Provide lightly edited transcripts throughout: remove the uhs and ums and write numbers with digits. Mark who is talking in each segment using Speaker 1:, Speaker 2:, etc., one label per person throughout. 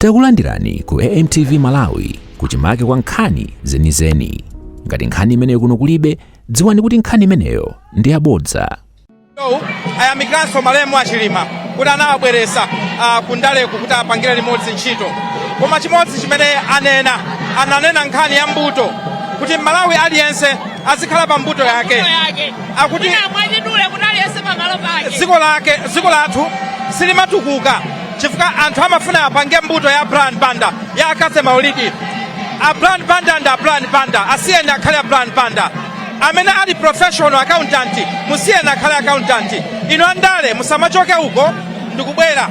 Speaker 1: Takulandirani ku AMTV Malawi, kuchimake kwa nkhani zenizeni. Ngati nkhani imeneyo kuno kulibe, dziwani kuti nkhani imeneyo ndi yabodza.
Speaker 2: Ayamikiranso malemu Achilima kuti anawabweresa kundaleku kuti apangire limodzi ntchito. Koma chimodzi chimene anena, ananena nkhani ya mbuto, kuti Malawi aliyense azikhala pa mbuto yake. Akuti
Speaker 3: mwachidule kuti aliyense pamalo pake.
Speaker 2: Dziko lake, dziko lathu silimatukuka chifukwa anthu amafuna apange mbuto ya Brian Banda, ya Akathe Maulidi. A Brian Banda ndi a Brian Banda, asiyeni akhale a Brian Banda. Amene ali professional accountant, musiyeni akhale accountant. Inu andale musamachoke uko ndikubwera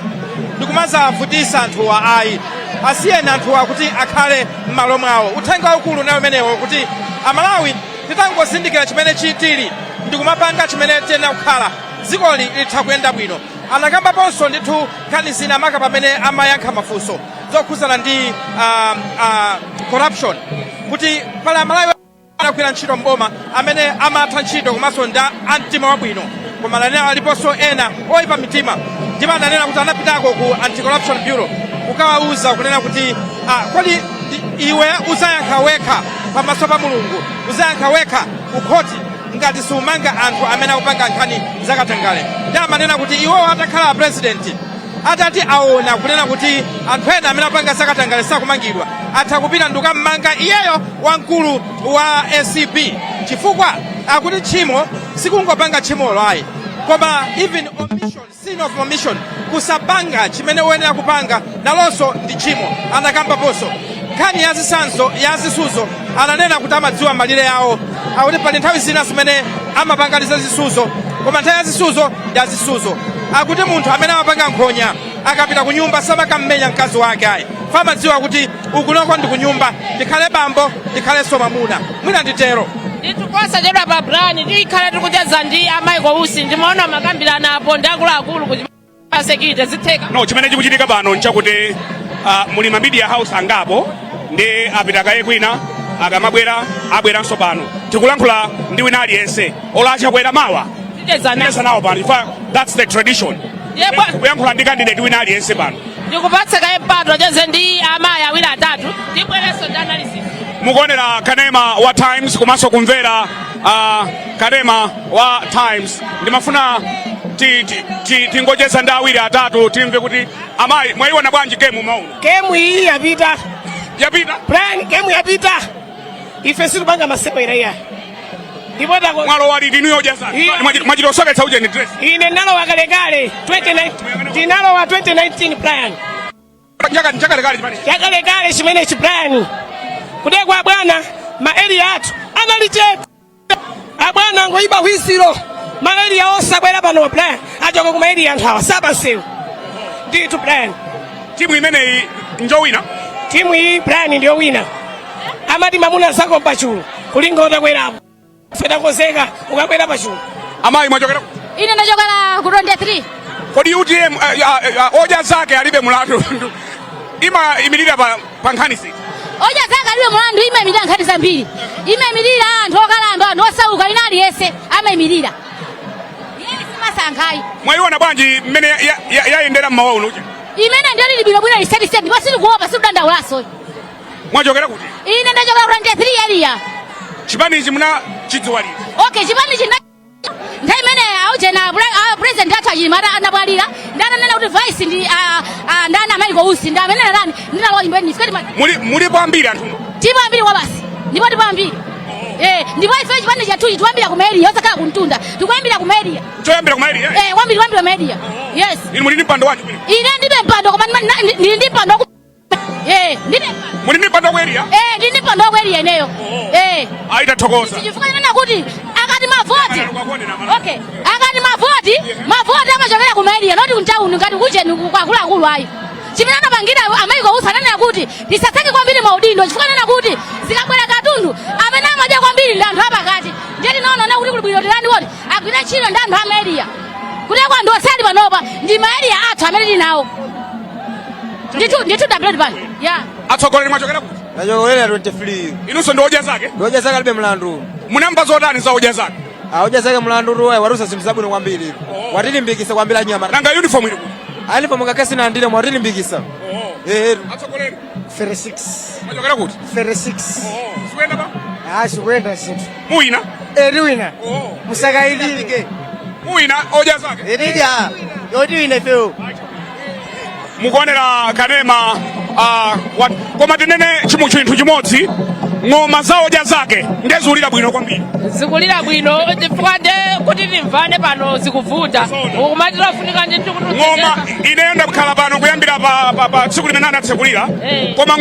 Speaker 2: ndikumazavutisa anthuwa, ayi. Asiyeni anthuwa kuti akhale m'malo mwawo. Uthenga waukulu nawo umenewo, kuti Amalawi titangozindikira chimene chitili ndikumapanga chimene tiyenera kukhala, dzikoli litha kuyenda bwino. Anakambaponso ndithu nkhani zina, maka pamene amayankha mafunso zokhuzana ndi corruption, kuti pali Amalawi anagwira ntchito mboma amene amatha ntchito komanso ndi amtima wabwino, koma ananena aliponso ena oyipa mitima. Ndipo ananena kuti anapitako ku Anti-Corruption Bureau kukawauza kunena kuti kodi iwe uzayankha wekha pamaso pa Mulungu, uzayankha wekha ku khoti ngati sumanga anthu amene akupanga nkhani zakatangale? Ndi amanena kuti iwowo atakhala president, atati aona kunena kuti anthu ena amene apanga zakatangale sakumangidwa, atha kupita ndikukammanga iyeyo wamkulu wa ACB, chifukwa akuti tchimo sikungopanga tchimolo ayi, koma even omission, sin of omission, kusapanga chimene uyenera kupanga nalonso ndi tchimo. Anakambaponso nkhani ya zisanzo ya zisuzo. Ananena kuti amadziwa malire awo, akuti pali nthawi zina zimene amapanga ndi zazisuzo, koma nthawi ya zisuzo ndi azisuzo. Akuti munthu amene amapanga nkhonya akapita ku nyumba samakammenya mkazi wake ayi, famadziwa kuti ukunoko ndi ku nyumba, ndikhale bambo, ndikhalenso mwamuna, mwina nditero.
Speaker 3: Ndithu, posachedwa pa Brian tikhala tikucheza ndi a Michael Usi. Ndimaona makambirana apo ndi akuluakulu ku security, zitheka?
Speaker 4: No, chimene chikuchitika pano nchakuti muli ma media house angapo ndi apita kaye kwina, akamabwera abweranso pano. Tikulankhula ndi wina aliyense, olo Achakwera mawa
Speaker 3: ticheza nawo.
Speaker 4: Ticheza nawo pano chifukwa that's the tradition, kuyankhula ndi candidate wina aliyense pano.
Speaker 3: Ndikupatse kaye mpato cheze ndi amayi awiri atatu, ndibwerenso ndi analysis.
Speaker 4: Mukuonera kanema wa Times komanso kumvera kanema wa Times. Ndimafuna tingocheza ndi awiri atatu, timve kuti amayi mwayiona bwanji game mauno?
Speaker 5: Game iyi yapita.
Speaker 4: Yapita?
Speaker 5: Brian, game yapita. Ife situpanga masewera iya, ndipo tako
Speaker 4: Mwalowa liti inuyo jazani?
Speaker 5: Iya.
Speaker 4: Mwachita osoketsa ujeni dress.
Speaker 5: Ine ndinalowa kalekale 29, ndinalowa 2019, Brian.
Speaker 4: Chakalekale chimene?
Speaker 5: Chakalekale chimenechi, Brian. Kudekwa bwana, ma area athu anali chete. Abwana ngoyiba whistle, ma area osabwera pano, Brian. Achoka ku ma area, anthu awa sapansewu ndithu, Brian.
Speaker 4: Timu imeneyi njowina?
Speaker 5: Timu iyi, Brian, ndiyowina. Amati mamuna zako pachulu kulinga utakwerapo. Fetakozeka ukakwera pachulu.
Speaker 4: Amayi, mwachokera kuti?
Speaker 6: Ine ndachokera ku 23.
Speaker 4: Kodi UTM, Odya Zake Alibe Mulandu imayimirira pa nkhani ziti?
Speaker 6: Odya Zake Alibe Mulandu imayimirira nkhani zambiri. Imayimirira anthu okalamba, anthu osauka, ina aliyense amayimirira. Iye simasankhayi.
Speaker 4: Mwayiona bwanji mmene yayendera mmawa uno uja?
Speaker 6: Imene ndiyo lili bwinobwino, lisetiseti, ndipo sitikuopa, sikudandaulaso.
Speaker 4: Mwachokera kuti?
Speaker 6: Ine ndachokera ku 23 area.
Speaker 4: Chipanichi muna chidziwa liti?
Speaker 6: Okay, chipanichi nthawi imene aujena president athu Achilima anabwalira, ndi ananena kuti vice ndi ndani, a Michael Usi, ndi amene anani ndinalowa imbeni ife.
Speaker 4: Mulipo ambiri anthu?
Speaker 6: Tipo ambiri kwa basi, ndipo tipo ambiri. Ndipo ife chipani chathuchi tikuyambira ku area, osakhala kumtunda, tikuyambira ku area.
Speaker 4: Choyambira ku area?
Speaker 6: Eh, kwambiri, kwambira ku area, yes.
Speaker 4: Inu muli ndi mpando wanji kwini?
Speaker 6: Ine ndibe mpando, koma ndili ndi mpando ndine mpando.
Speaker 4: Muli ndi mpando wa ku area?
Speaker 6: Eh, ndili ndi mpando wa ku area ineyo.
Speaker 4: Ayi, tathokoza.
Speaker 6: Chifukwa chinena kuti akati mavoti, okay, akati mavoti amachokera ku area, not kumtawuni ngati kucheni kwa akuluakulu ayi. Chimene anapangira a Michael Usi, ananena kuti tisatseke kwambiri maudindo, chifukwa anena kuti zikabwera katundu amene amadya kwambiri ndi anthu apakati. Ndiye tinaona kuti kuli bwino tilani woti agwire ntchito ndi anthu a area, kuti kwa anthu osali panopa ndi ma area athu amene tili nawo ndithu ndithu tablet pano ya.
Speaker 4: Atsogoleri, mwachokera kuti?
Speaker 7: Ndachokera 23.
Speaker 4: Inunso ndi Odya Zake?
Speaker 7: Ndi Odya Zake Alibe Mlandu.
Speaker 4: Munamva zotani za Odya Zake?
Speaker 7: Ah, Odya Zake Mlandu tu warusa zinthu zabwino kwambiri. Watilimbikisa kwambiri anyama.
Speaker 4: Nanga uniform ili kuti?
Speaker 7: Uniform ngakhale sinalandire, mwatilimbikisa. Ehetu.
Speaker 4: Atsogoleri.
Speaker 8: 36.
Speaker 4: Mwachokera kuti?
Speaker 8: 36.
Speaker 4: Oh, sikuyenda pa?
Speaker 8: Ah, sikuyenda zinthu.
Speaker 4: Muwina?
Speaker 8: Eriwina.
Speaker 4: Oh.
Speaker 8: Musakayikire.
Speaker 4: Muwina Odya Zake.
Speaker 7: Erija. Yoti ifeyo.
Speaker 4: Mukuonera kanema koma tinene chimu chinthu chimodzi, ng'oma za Odya Zake ndezikulira bwino kwambiri.
Speaker 3: Zikulira bwino chifukwa nde kuti timvane pano zikuvuta. Ukumati lofunika ndithu kuti
Speaker 4: Ng'oma ineyo ndakhala pano kuyambira pa tsiku limene anatsekulira, koma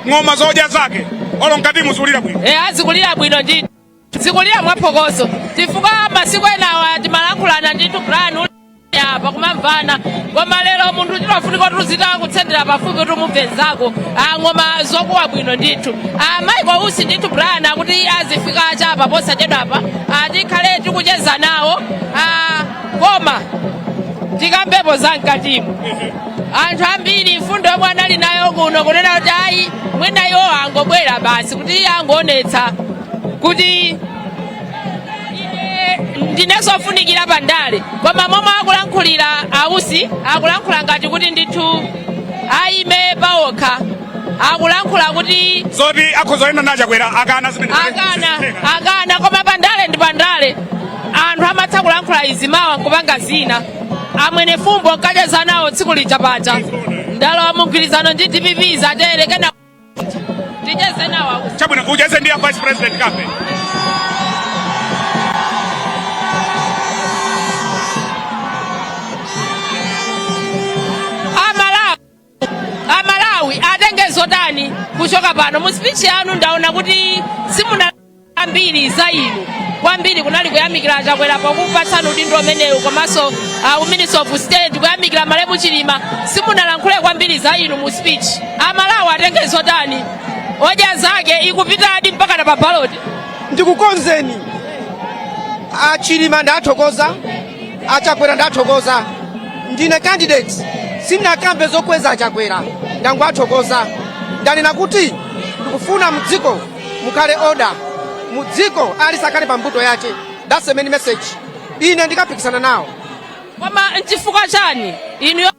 Speaker 4: ng'oma za Odya Zake olo mkatimu zikulira bwino.
Speaker 3: Eh, azikulira bwino ndithu, zikulira mwaphokoso chifukwa masiku enawa timalankhulana ndithu, Brian, uli apa kumamvana, koma lero munthu chinofunika kuti uzita kutsendera pafupi kuti umumve nzako. Ah, ng'oma zokuwa bwino ndithu. Ah, Michael Usi ndithu, Brian, akuti azifika chapa posachedwapa. Ah, tikhale tikucheza nawo. Ah, koma tikambepo za mkatimu. Anthu ambiri mfundo yomwe anali nayo kuno kunena kuti ayi, mwina iwo angobwera basi kuti iye angoonetsa kuti ine ndinezofunikira pandale, koma momwe akulankhulira a Usi, akulankhula ngati kuti ndithu ayime paokha, akulankhula kuti
Speaker 4: Zoti akhoza kuyenda nachakwera akana zimene.
Speaker 3: Akana, akana. Koma pandale ndi pandale, anthu amatha kulankhula izi, mawa nkupanga zina. Amwene Fumbo nkacheza nawo tsiku lija paja, ndalowa mugwirizano ndi DPP, zatere, kena ticheze nawo a Usi.
Speaker 4: Chabwino, ucheze ndi a vice president kape.
Speaker 3: Amalawi atenge zotani kuchoka pano? Mu speech yanu ndaona kuti simuna ambiri za inu, kwambiri kunali kuyamikira Chakwera pokupatsani udindo umenewu, komanso Minister of State, kuyamikira malemu Chilima. Simunalankhule kwambiri za inu mu speech. Amalawi atenge zotani? Odya Zake ikupitadi mpaka na pa ballot?
Speaker 9: Ndikukonzeni, Achilima ndathokoza, Achakwera ndathokoza. Ndine candidate, sindinakambe zokweza Achakwera, ndangoathokoza. Ndanena kuti ndikufuna mudziko mukhale order, mudziko alisakhale pa mbuto yache. That's the main message. Ine ndikapikisana nawo.
Speaker 3: Koma nchifukwa chani inu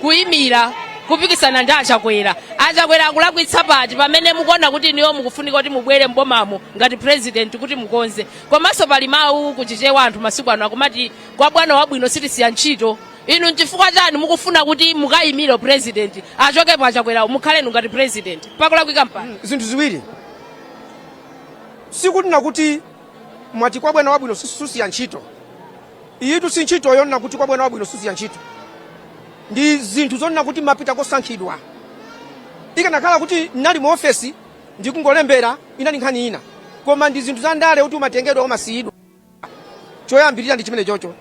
Speaker 3: kuyimira kupikisana ndi Achakwera? Achakwera akulakwitsa pati pamene mukuona kuti inuyo mukufunika kuti mubwere mbomamo ngati president kuti mukonze? Komanso pali mawu kuchichewa, anthu masiku ano akumati kwa bwana wabwino sitisiya ntchito. Inu nchifukwa chani mukufuna kuti mukayimire president, achokepo Achakwera, mukhalenu ngati president? Pakulakwika mpani?
Speaker 9: Zinthu ziwiri. Sikuti nakuti mwati kwa bwana wabwino susiya ntchito. Iyitu si ntchito yonena kuti kwa bwana wabwino susiya ntchito. Ndi zinthu zonena kuti mapita kosankhidwa. Ikanakhala kuti ndinali mu ofesi ndikungolembera, inali nkhani ina, koma ndi zinthu za ndale kuti umatengedwa, umasiyidwa. Choyambirira ndi chimene chocho.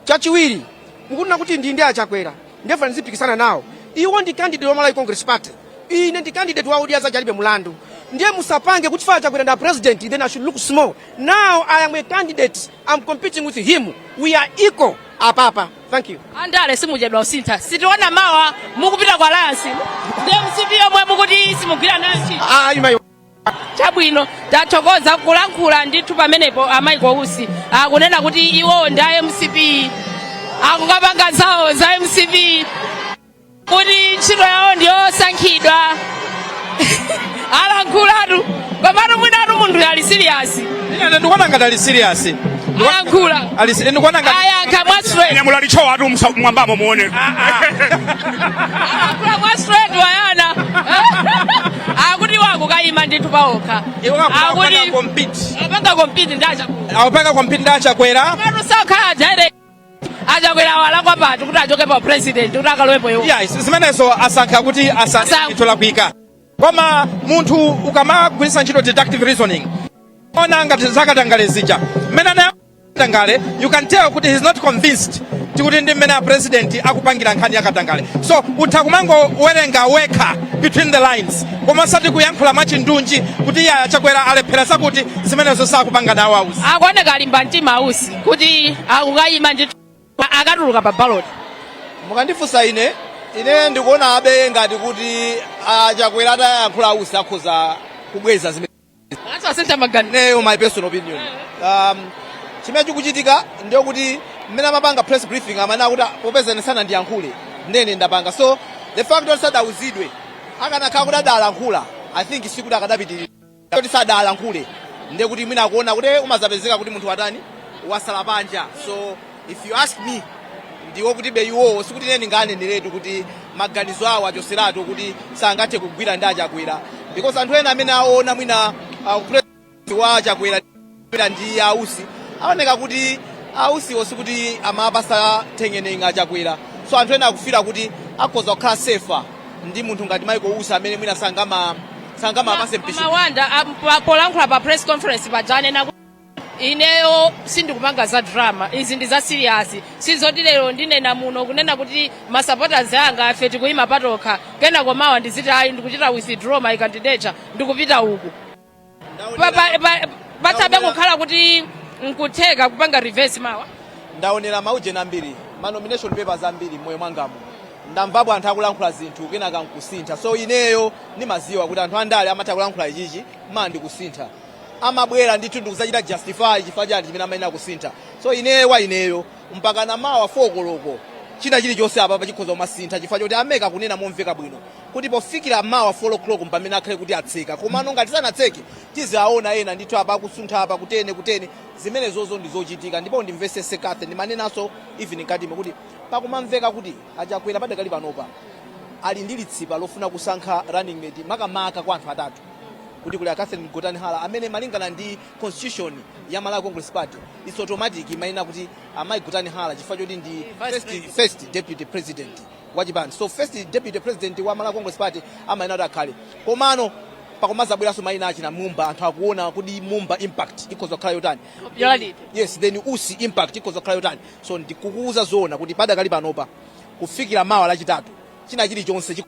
Speaker 9: Chachiwiri, mukunena kuti ndi Achakwera ndefa ndizipikisana nawo. Iwo ndi candidate wa Malawi Congress Party, ine ndi candidate wa Odya Zake Alibe Mulandu. Ndiye musapange kuti fa Chakwera nda president, then I should look small. Now I am a candidate, I'm competing with him, we are equal apapa. Thank you.
Speaker 3: Andale simuchedwa usintha. Sitiona mawa mukupita kwa Alliance ndi MCP yomwe mukuti simugwira nayo ntchito?
Speaker 9: Ah, imayo.
Speaker 3: Chabwino, tathokoza kulankhula ndithu pamenepo. A Michael Usi akunena kuti iwo ndi a MCP, akukapanga zawo za MCP, kuti ntchito yawo ndiyosankhidwa. Alankhulatu, komatu mwinatu munthu ali serious.
Speaker 2: Ine ndikuona ngati ali serious.
Speaker 3: Alankhula.
Speaker 2: Ali ndikuona ngati
Speaker 3: Ayankha mwa straight.
Speaker 4: Nyamula lichowa atu mwambamo muone.
Speaker 3: Alankhula mwa straight, wayana akuti wakukayima ndithu paokha.
Speaker 2: Iwo
Speaker 3: akuti
Speaker 2: akupanga compete.
Speaker 3: Apanga compete ndi Achakwera.
Speaker 2: Akupanga compete ndi Achakwera.
Speaker 3: Komatu sakhala direct. Achakwera walakwa pati kuti achoke pa president kuti akalowepo iwo?
Speaker 2: Yeah, zimenezo asankha kuti asankholakwika, koma munthu ukamagwiritsa ntchito deductive reasoning, ona ngati zakatangale zija mmene anayatangale, you can tell kuti he's not convinced tikuti ndi mmene a president akupangira nkhani yakatangale. So utha kumangowerenga wekha between the lines, koma osati kuyankhula mwachindunji kuti iye Achakwera alephera zakuti, zimenezo sakupanga nawo a Usi.
Speaker 3: Akuoneka alimba mtima a Usi kuti akukayima ndithu, akatuluka pa ballot.
Speaker 7: Mukandifunsa ine, ine ndikuona abe ngati kuti Achakwera atayankhula, Usi akhoza kubweza zimene.
Speaker 3: Anthu asintha maganizo.
Speaker 7: Ineyo, my personal opinion, chimene chikuchitika ndiyo kuti mmene amapanga press briefing amanena kuti popeza ine sanandiyankhule ndene ndapanga, so The fact kuti sadauzidwe, akanakhala kuti adalankhula, I think sikuti akadapitirira. Kuti sadalankhule, ndiye kuti mwina akuona kuti umazapezeka kuti munthu watani, wasala panja. So if you ask me, ndiwo kuti be iwowo, sikuti ine ndinganeneretu kuti maganizo awo achoseratu kuti sangathe kugwira ndi Achakwera, because anthu ena amene aona mwina president wa Chakwera ndi Ausi, aoneka kuti Ausiwo sikuti amapasa thengenenga Achakwera. So anthu ena akufira kuti akhoza kukhala safer ndi munthu ngati Michael Usi, amene mwina sangamapase mpishika.
Speaker 3: Mawanda polankhula pa press conference pajanena kuti ineyo sindikupanga za drama, izi ndi za serious, sizoti lero ndinena muno kunena kuti ma supporters anga afe tikuyima patokha, kenako mawa ndiziti ayi, ndikuchita withdraw my candidature, ndikupita uku. Pathabe kukhala kuti nkutheka kupanga reverse mawa.
Speaker 7: Ndaonera maujeni ambiri, ma nomination papers ambiri mmoyo mwangamo. Ndamvapo anthu akulankhula zinthu, kenaka nkusintha. So ineyo ndimaziwa kuti anthu andale amatha kulankhula ichichi, ma ndikusintha, amabwera ndithu ndikuzachita justify chifukwa chani chimene amayenera kusintha. So ineyo, kwa ineyo, mpaka na mawa 4 koloko, china chilichonse apa chikhoza kumasintha, chifukwa choti ameka kunena momveka bwino kuti pofikira mawa 4 o'clock mpamene akhale kuti atseka. Komano ngati sanatseke, tiziaona ena ndithu apa akusuntha apa kutene kutene. Zimene zozo ndi zochitika. Ndipo ndimvesese kathe, ndimanenanso even mkatimo kuti pakumamveka kuti Achakwera padakali panopa ali ndi litsipa lofuna kusankha running mate, makamaka kwa anthu atatu, kuti kuli a Catherine Gotani Hara, amene malingana ndi constitution ya Malawi Congress Party, it's automatic, imayena kuti amayi Gotani Hara, chifukwa choti ndi first deputy president wa chipani. So first deputy president wa Malawi Congress Party amayena kuti akhale. Komano pakomazabweranso mayina achina Mumba, anthu akuona kuti Mumba impact ikhoza kukhala yotani.
Speaker 3: Popularity.
Speaker 7: Yes, then Usi impact ikhoza kukhala yotani. So ndikukuuza zoona kuti padakali panopa, kufikira mawa Lachitatu, china chilichonse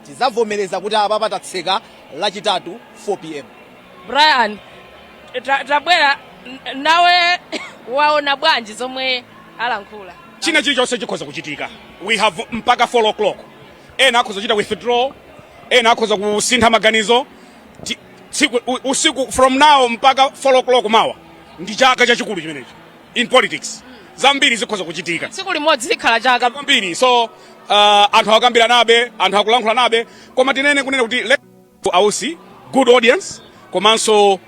Speaker 7: tizavomereza kuti apa patatseka Lachitatu 4 p.m.
Speaker 3: Brian, tabwera nawe, waona bwanji zomwe alankhula?
Speaker 4: China chilichonse chikhoza kuchitika. We have mpaka 4 o'clock. Ena akhoza kuchita withdraw, ena akhoza kusintha maganizo. Usiku from now mpaka 4 o'clock mawa ndi chaka chachikulu chimenechi in politics. Zambiri zikhoza kuchitika.
Speaker 3: Tsiku limodzi likhala chaka.
Speaker 4: Kwambiri. So anthu akambira nabe, anthu akulankhula nabe, koma tinene kunena kuti Ausi, good audience, komanso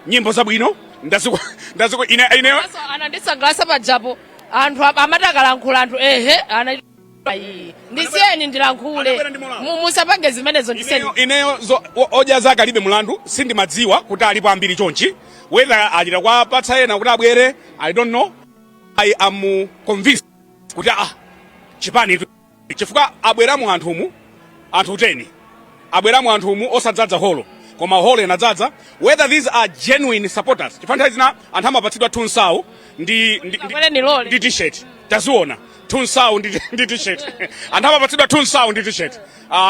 Speaker 4: nyimbo zabwino ndaziko ine
Speaker 3: So anandisangalatsa pajapo, anthu amati akalankhula anthu ehe ana Ayi, ndisiyeni ndilankhule.
Speaker 4: Anabwera ndi molalo.
Speaker 3: Musapange zimenezo, ndisiyeni.
Speaker 4: Ineyo odya zake alibe mulandu. Sindimadziwa kuti alipo ambiri chonchi. Whether achita kwapatsa ena kuti abwere, I don't know. I am convinced kuti chipani chifukwa abweramo anthumu, anthu 10 abweramo anthumu, osadzadza holo, koma holo inadzadza. Whether these are genuine supporters, chifukwa nthawi zina anthu amapatsidwa thunsawu ndi
Speaker 3: Akwere ni lole.
Speaker 4: ndi T-shirt. Taziona thunsawu ndi T-shirt, anthu amapatsidwa thunsawu ndi T-shirt.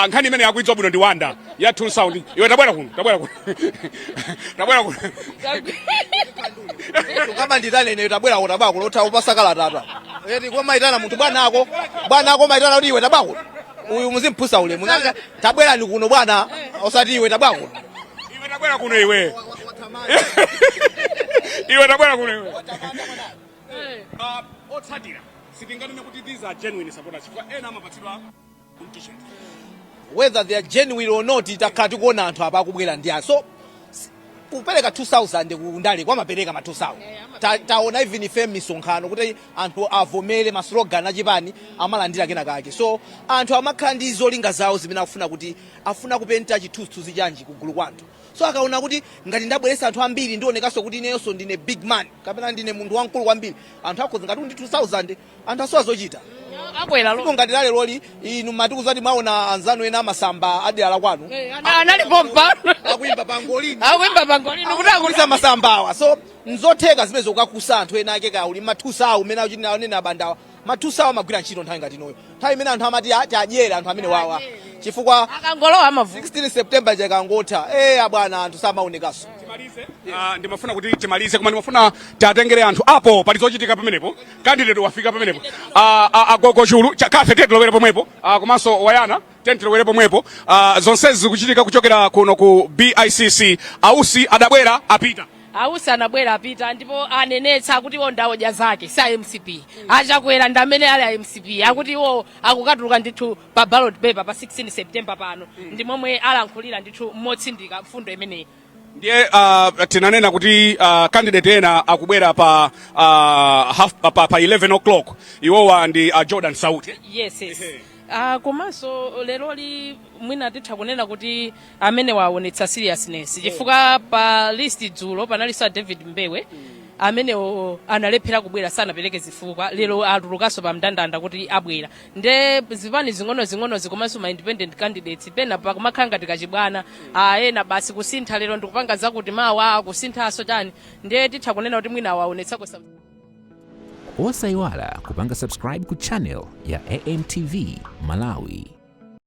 Speaker 4: Nkhani imene yakuidzwa bwino ndi Wanda ya thunsawu ndi iwe. Tabwera kuno, tabwera kuno, tabwera kuno.
Speaker 7: Kama nditane ineyo, tabwera tabako lotha upasa kalatata eti komaitana munthu bwanako, bwanako maitana kuti iwe tabako, uyu muzimphusa ulemu. Tabwera ni kuno bwana, osati iwe tabako.
Speaker 4: Iwe tabwera kuno, iwe, iwe tabwera kuno iwe. Otsatira sitinganene kuti these are genuine supporters, chifukwa ena amapatsidwa T-shirt.
Speaker 7: Whether they are genuine or not, takhala tikuona anthu apa akubwera ndi so kupereka 2000 kundale kwamapereka ma 2000. Taona even ife misonkhano kuti anthu avomere ma slogan achipani, amalandira kena kake. So anthu amakhala ndi zolinga zawo zimene akufuna, kuti afuna kupenta chithunzithunzi chanji kugulu kwa anthu. So akaona kuti ngati ndabweresa anthu ambiri, ndionekanso kuti ineyonso ndine big man kapena ndine munthu wamkulu kwambiri, anthu akhoza ngati ndi 2000, anthu asowa zochita.
Speaker 3: Akwera
Speaker 7: Ndipo ngati lale loli inu matikuza mwaona anzanu ena amasamba adera la kwanu.
Speaker 3: Analipo mpano.
Speaker 7: Akuimba pangolini.
Speaker 3: Akuimba pangolini kuti akuti
Speaker 7: akuisa masambawa. So nzotheka zimene zokakusa anthu ena ake, kaya uli mathusawo umene akuchita anene abandawa, mathusawo amagwira ntchito nthawi ngati inoyo, nthawi imene anthu amati tiadyere anthu amene wawa, chifukwa
Speaker 3: akangolowa amavu
Speaker 7: 16 September chakangotha, abwana, anthu samaonekanso.
Speaker 4: Timalize. Ndimafuna kuti timalize, koma ndimafuna tiatengere anthu apo pali zochitika pamenepo. Candidate wafika pamenepo. Agogo chulu kafe tilowere pomwepo. Komanso wayana tilowere pomwepo. Zonsezi zikuchitika kuchokera kuno ku BICC. Ausi adabwera, apita.
Speaker 3: A Usi anabwera apita ndipo anenetsa akuti iwo ndi odya zake si a MCP. Achakwera ndi amene ali a MCP. Akuti iwo akukatuluka ndithu pa ballot paper pa 16 September pano. Ndi momwe alankhulira ndithu motsindika mfundo imeneyi.
Speaker 4: Ndiye tinanena kuti candidate ena akubwera pa half, pa 11 o'clock, iwowa ndi Jordan Sauti.
Speaker 3: Yes. Komanso leroli mwina titha kunena kuti amene waonetsa seriousness, chifukwa pa list dzulo panalinso a David Mbewe amenewo analephera kubwera, sanapereke zifukwa. Lero atulukanso pa mndandanda kuti abwera. Nde zipani zing'ono-zing'onozi komanso ma independent candidates pena pakumakhala ngati kachibwana, ena basi kusintha lero ndikupanga zakuti, mawa kusinthanso chani. Ndiye titha kunena kuti mwina waonetsako some
Speaker 1: Osayiwala kupanga subscribe ku channel ya AMTV Malawi.